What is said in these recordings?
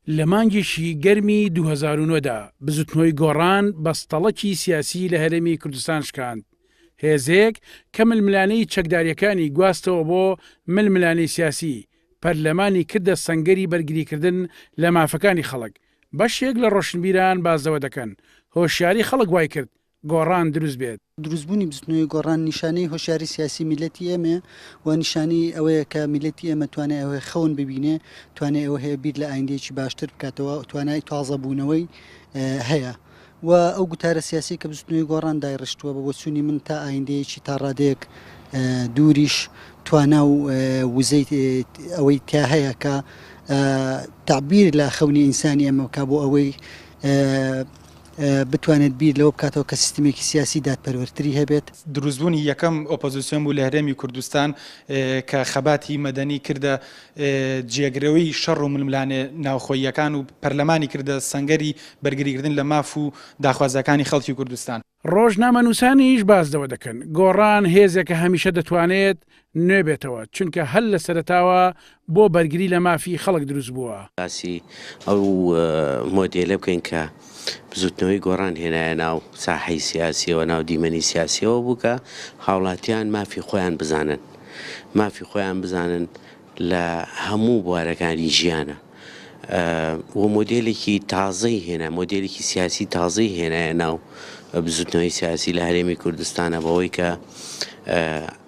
لە مانگێکی گەرمی 2009 دا بزوتنەوەی گۆڕان بەستەڵەکی سیاسی لە هەرێمی کوردستان شکاند، هێزێک کە ململانێی چەکدارییەکانی گواستەوە بۆ ململانێی سیاسی، پەرلەمانی کردە سەنگەری بەرگریکردن لە مافەکانی خەڵک، بەشێک لە ڕۆشنبیران باس لەوە دەکەن، هۆشیاری خەڵک وایکرد گۆڕان دروست بێت. دروستبوونی بزوتنەوەی گۆڕان نیشانەی هۆشیاری سیاسی میللەتی ئێمەیە و نیشانەی ئەوەیە کە میللەتی ئێمە توانای ئەوەی خەون ببینێ، توانای ئەوە هەیە بیر لە ئایندەیەکی باشتر بکاتەوە، توانای تازەبوونەوەی هەیە و ئەو گوتارە سیاسیەی کە بزوتنەوەی گۆڕان دایڕشتووە بە بۆچوونی من تا ئایندەیەکی تا ڕادەیەک دووریش توانا و وزەی ئەوەی تیا هەیە کە تەعبیر لە خەونی ئینسانی ئێمە بکا بۆ ئەوەی بتوانێت بیر لەوە بکاتەوە کە سیستمێکی سیاسی دادپەروەرتری هەبێت. دروستبوونی یەکەم ئۆپۆزیسیۆن بوو لە هەرێمی کوردستان کە خەباتی مەدەنی کردە جێگرەوەی شەڕ و ململانێ ناوخۆییەکان و پەرلەمانی کردە سەنگەری بەرگریکردن لە ماف و داخوازییەکانی خەڵکی کوردستان. ڕۆژنامەنووسانیش باس لەوە دەکەن، گۆڕان هێزێکە هەمیشە دەتوانێت نوێ بێتەوە، چونکە هەر لە سەرەتاوە بۆ بەرگری لە مافی خەڵک دروست بووە. باسی ئەو مۆدێلە بکەین کە بزوتنەوەی گۆڕان هێنایە ناو ساحەی سیاسیەوە، ناو دیمەنی سیاسیەوە بوو کە هاوڵاتیان مافی خۆیان بزانن، مافی خۆیان بزانن لە هەموو بوارەکانی ژیانە و مۆدێلێکی تازەی هێنا، مۆدێلێکی سیاسی تازەی هێنایە ناو بزوتنەوەی سیاسی لە هەرێمی کوردستانە بەوەی کە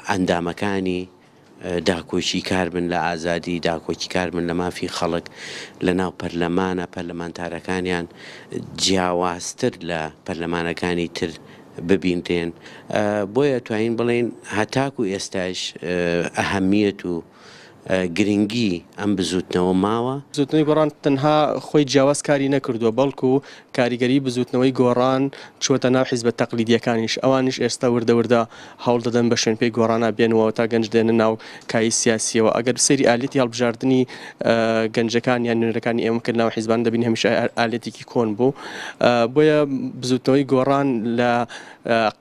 ئەندامەکانی داکۆکیکار بن لە ئازادی، داکۆکیکار بن لە مافی خەڵک لە ناو پەرلەمانە، پەرلەمانتارەکانیان جیاوازتر لە پەرلەمانەکانی تر ببینرێن، بۆیە توانین بڵێین هەتاکو ئێستایش ئەهەمیەت و گرنگی ئەم بزووتنەوە ماوە. بزووتنەوەی گۆڕان تەنها خۆی جیاواز کاری نەکردووە، بەڵکو کاریگەریی بزووتنەوەی گۆڕان چووەتە ناو حیزبە تەقلیدییەکانیش، ئەوانیش ئێستا وردە وردە هەوڵ دەدەن بە شوێنپێی گۆڕانا بێنەوە تا گەنج دێنە ناو کایەی سیاسییەوە. ئەگەر سەیری ئالیەتی هەڵبژاردنی گەنجەکان یان نوێنەرەکانی ئێمە بکەن ناو حیزبان دەبینی هەمیشە ئالیەتێکی کۆن بوو. بۆیە بزووتنەوەی گۆڕان لە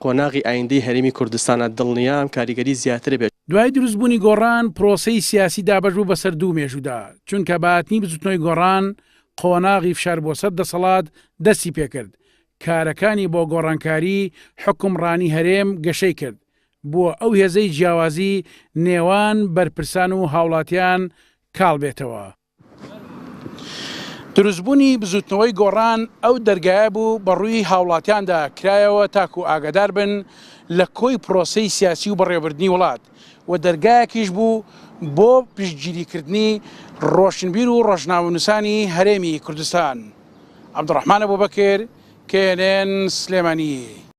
قۆناغی ئایندەی هەرێمی کوردستانا دڵنیام کاریگەری زیاتر بێت. دوای دروستبوونی گۆڕان پرۆسەی سیاسی دابەش بوو بەسەر دوو مێژوودا، چونکە بە هاتنی بزوتنەوەی گۆڕان قۆناغی فشار بۆ سەر دەسەڵات دەستی پێکرد، کارەکانی بۆ گۆڕانکاری حوکمڕانی هەرێم گەشەی کرد، بووە ئەو هێزەی جیاوازی نێوان بەرپرسان و هاوڵاتیان کاڵ بێتەوە. دروستبوونی بزوتنەوەی گۆڕان ئەو دەرگایە بوو بەڕووی هاوڵاتیاندا کرایەوە تاکو ئاگادار بن لە کۆی پرۆسەی سیاسی و بەڕێوەبردنی وڵات و دەرگایەکیش بوو بۆ پشتگیریکردنی ڕۆشنبیر و ڕۆژنامەنووسانی هەرێمی کوردستان. عەبدولڕەحمان ئەبوبەکر، KNN، سلێمانی.